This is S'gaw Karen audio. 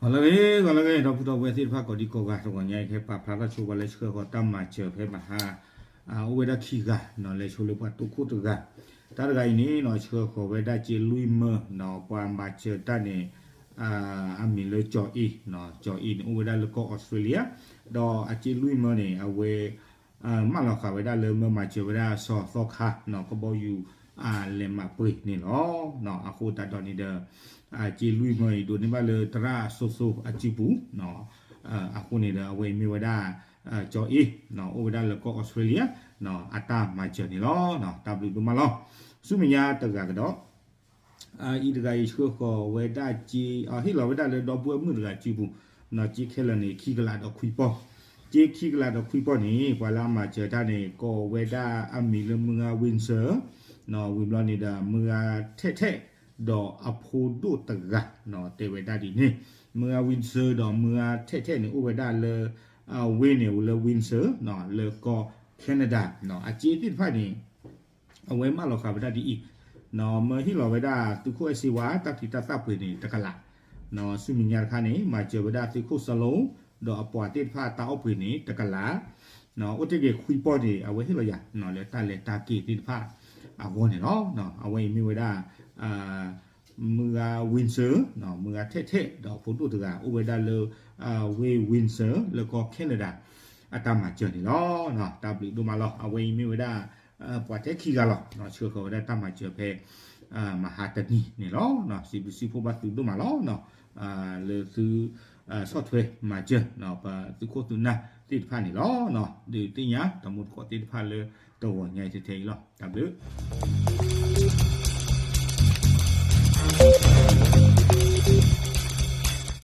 ဂီၤလၢအဂ့ၤ ဂီၤလၢအဂ့ၤ ဒီပုၢ်ဒီဝဲၢ်သ့ၣ်တဖၣ် ကိးဒံကိးဂၤ တဂီၤညါအံၤ ကဟဲပာ်ဖျါထီၣ်ဆိပှၤလၢဆှၢဃီၤတၢ်မၤစၢၤဖဲမဟါ အိၣ်ဝဲဒၣ်ခံဂၤ လဲၤဆိလၢပှၤတိခိၣ်တဂၤ တၢ်တဂၤအံၤန့ၣ် ဆှၢဃီၤဝဲဒၣ်ကၠ့လွံၢ်မၢ ပှၤမၤစၢၤတၢ်န့ၣ် အမံၤလၢကၠီၤအ့ ကၠီၤအ့န့ၣ် အိၣ်ဝဲဒၣ်လၢကီၢ်အီစထြ့လယါ ဒီးအကၠ့လွံၢ်မၢန့ၣ် အဝဲ မၢလီၤဃာ်ဝဲဒၣ်လၢမၢမၤစၢၤဝဲဒၣ်စီၤသီခါ ကဘီယူၤ လဲၤမးပှ့ၤန့ၣ်လီၤ. အဃိသတးဒီးန့ၣ်ဒီး ကၠ့လွံၢ်မၢအံၤ ဒိးန့ၢ်ဘၣ်လၢသရၣ်စိၤစိၤအစုပူၤ အဃိန့ၣ်ဒီး အဝဲအံၤမ့ၢ်ဝဲဒၣ် ကၠီၤအ့ အိၣ်ဝဲဒၣ်လၢကီၢ်အီစထြ့လယါ အတၢ်မၤစၢၤန့ၣ်လီၤ. တၢ်ဘျုးဒိၣ်မးလီၤ. ဆူမဲာ်ညါတဂၤကဒီး အံၤတဂၤအံၤဆှၢဃီၤဝဲဒၣ်ကၠ့ ဟ့ၣ်လီၤဝဲဒၣ်လၢဒီပုၢ်ဝဲၢ်မုၣ်တဂၤစုပူၤ ကၠ့ခဲလၢာ်န့ၣ် ခံကလးဒီးခွံပီၢ် ကၠ့ခံကလးဒီးခွံပီၢ်န့ၣ် ပှၤလၢအမၤစၢၤတၢ်န့ၣ် ကိးဝဲဒၣ်အမံၤလၢမုၢ်ဂၤ Windsor ဝံၤဘျီန့ၣ်ဒီး မုၢ်ဂၤထဲးထဲး ဒီးအဖိဒိၣ်တဂၤ တဲဝဲဒၣ်ဒ်န့ၣ် မုၢ်ဂၤ Windsor ဒီးမုၢ်ဂၤထဲးထဲးန့ၣ် အိၣ်ဝဲဒၣ်လၢ ဝ့ၢ်န့ၣ် အိၣ်လၢ Windsor လၢကီၢ် Canada အကၠ့သ့ၣ်တဖၣ်န့ၣ် အဝဲမၢလီၤဃာ်ဝဲဒၣ်ဒ်အံၤ မၢဟ့ၣ်လီၤဝဲဒၣ်သုးခိၣ်အဲၣ်စ့ဝါ တၢ်ဖံးတၢ်သၣ်ပှ့ၤန့ၣ် တကလး ဆူမဲာ်ညါတခါန့ၣ် မၤစၢၤဝဲဒၣ်သုးခိၣ်စလိ ဒီးအပှၤသ့ၣ်တဖၣ်တၢ်အီၣ်ပှ့ၤန့ၣ် တကလး အိၣ်တ့ၢ်က့ၤခွံပီၢ်န့ၣ် အဝဲဟ့ၣ်လီၤယၤ လၢတၢ်လဲၤတၢ်က့ၤသ့ၣ်တဖၣ်အဂီၢ်န့ၣ်လီၤ. အဝဲအံၤမ့ၢ်ဝဲဒၣ် မုၢ်ဂၤ Windsor မုၢ်ဂၤထဲးထဲး ဒီးအဖိဒိၣ်တဂၤ အိၣ်ဝဲဒၣ်လၢ ဝ့ၢ် Windsor လၢကီၢ် Canada အတၢ်မၤစၢၤန့ၣ်လီၤ. တၢ်ဘျုးဒိၣ်မးလီၤ. အဝဲအံၤမ့ၢ်ဝဲဒၣ် ပှၤထဲခံဂၤလီၤ ဆှၢဃီၤဝဲဒၣ်တၢ်မၤစၢၤဖဲ မဟါတနံၤန့ၣ်လီၤ. စံးဘျုးစံးဖှိၣ်ဘၣ်သုဒိၣ်မးလီၤ. လၢသု ဆီၣ်ထွဲမၤစၢၤ ပသုးခိၣ်သုးနၢ်သ့ၣ်တဖၣ်န့ၣ်လီၤ. ဒုးသ့ၣ်ညါ တၢ်မူတကိးသ့ၣ်တဖၣ်လၢတဂီၤညါအံၤထဲအံၤလီၤ. တၢ်ဘျုး